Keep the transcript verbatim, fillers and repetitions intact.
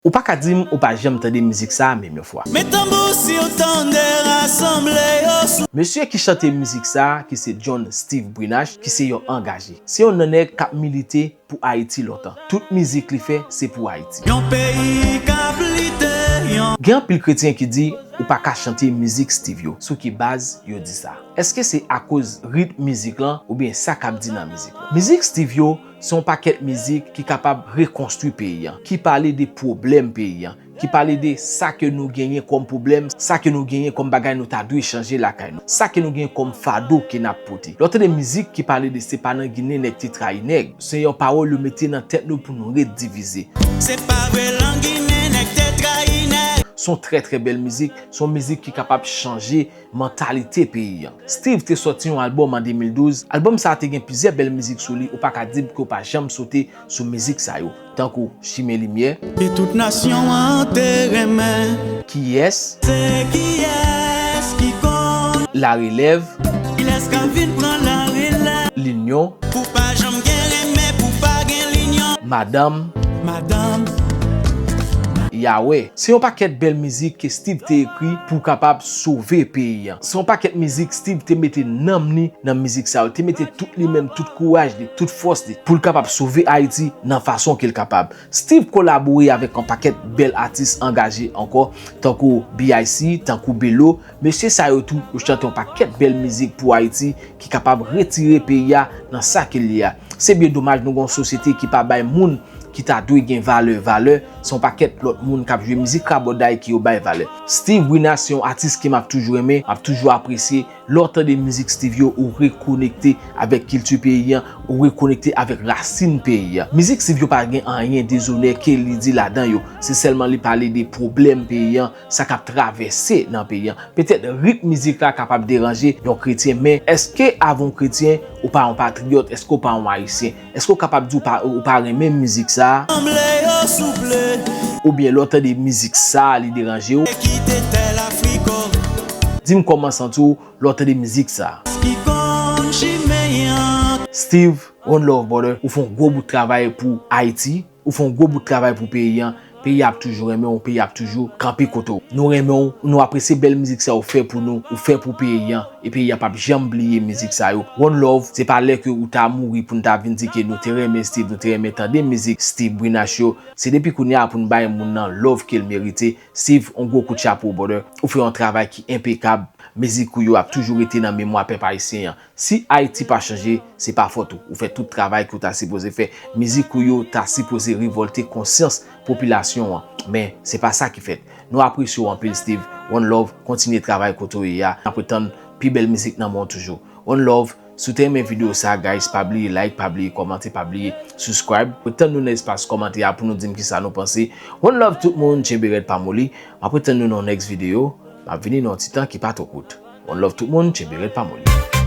Ou pa ka di m ou pa janm tande mizik sa a menm yon fwa. Met tanbou si w tande rasanble yo sou. Mesye ki chante mizik sa a, ki se John Steve Brinache, ki se yon angaje. Se yon nan nèg k ap milite pou Ayiti lontan. Tout mizik li fè, se pou Ayiti. Yon peyi k ap lite, yon. Gen anpil kretyen ki di ou pa ka chante mizik Steve yo. Sou ki baz yo di sa? Èske se akoz ritm mizik lan oubyen sa k ap di nan mizik lan? Mizik Steve yo se yon pakèt mizik ki kapab rekonstwi peyi an, ki pale de pwoblèm peyi an, ki pale de sa ke nou genyen kòm pwoblèm, sa ke nou genyen kòm bagay nou ta dwe chanje lakay nou, sa ke nou genyen kòm fado ke n ap pote. Lè w tande mizik ki pale de se pa nan Ginen nèg te trayi nèg, se yon pawòl yo mete nan tèt nou pou nou ret divize. Se pa vre lan Ginen nèg te trayi nèg. Se yon trè trè bèl mizik, se yon mizik ki kapab chanje mantalite peyi an. Steve te sòti yon albòm an de mil douz. Albòm sa a te gen plizyè bèl mizik sou li, ou pa ka di m ke w pa janm sote sou mizik sa yo, tankou Chimen Limyè. Ke tout nasyon an te renmen. Kiyès? Se kiyès ki konn? Larelèv. Kilès k ap vin pran larelèv? Linyon. Pou pa janm gen renmen, pou pa gen linyon. Madanm. Madanm. Yawè. Se yon pakèt bèl mizik ke Steve te ekri pou kapab sove peyi an. Se yon pakèt mizik Steve te mete nanm li nan mizik sa yo. Te mete tout li menm, tout kouraj li, tout fòs li pou l kapab sove Ayiti nan fason ke l kapab. Steve kolabore avèk yon pakèt bèl atis angaje ankò, tankou B I C, tankou Belo. Mesye sa yo tou, yo chante yon pakèt bèl mizik pou Ayiti ki kapab retire peyi a nan sa ke l ye a. Se byen domaj nou gen yon sosyete ki pa bay moun ki ta dwe gen valè, valè. Se yon pakèt lòt moun k ap jwe mizik rabòday ke yo bay valè. Steve Brinache se yon atis ke m ap toujou renmen, m ap toujou apresye. Lè w tande mizik Steve yo, ou rekonekte avèk kilti peyi an, ou rekonekte avèk rasin peyi an. Mizik Steve yo pa gen anyen dezonè ke li di ladan yo. Se sèlman li pale de pwoblèm peyi an, sa k ap travèse nan peyi an. Petèt ritm mizik la kapab deranje yon kretyen, men èske avan w kretyen, ou pa yon patriyòt? Èske w pa yon ayisyen? Èske w kapab di w pa, ou pa renmen mizik sa a? Sanble yo souple. Oubyen lè w tande mizik sa a, li deranje w? Kite tè Lafriko. Di m kòman w santi w lè w tande mizik sa a. Ki konn chimen an. Steve, one love, brother. Ou fè yon gwo bout travay pou Ayiti. Ou fè yon gwo bout travay pou peyi an. Peyi a ap toujou renmen w, peyi a ap toujou kanpe kote w. Nou renmen w, nou apresye bèl mizik sa ou fè pou nou, ou fè pou peyi an, e peyi a p ap janm bliye mizik sa yo. One love, se pa lè ke ou ta mouri pou n ta vin di ke nou te renmen Steve, nou te renmen tande mizik Steve Brinache yo. Se depi kounye a pou n bay moun nan love ke l merite. Steve, yon gwo kout chapo, brother. Ou fè yon travay ki enpekab. Mizik ou yo ap toujou rete nan memwa pèp ayisyen an. Si Ayiti pa chanje, se pa fòt ou. Ou fè tout travay ke w ta sipoze fè. Mizik ou yo ta sipoze revòlte konsyans popilasyon an. Men, se pa sa ki fèt. Nou apresye w anpil, Steve. One love, kontinye travay kote w ye a. N ap ret tann pi bèl mizik nan men w toujou. One love, si w te renmen videyo sa, guys, pa bliye like, pa bliye kòmante, pa bliye subscribe. Ret tann nou nan espas kòmantè a pou nou di m kisa nou panse. One love tout moun, tchenbe rèd pa moli. M ap ret tann nou nan yon next videyo. M ap vini nan yon ti tan ki pa twò kout. One love tout moun, tchenbe rèd pa moli.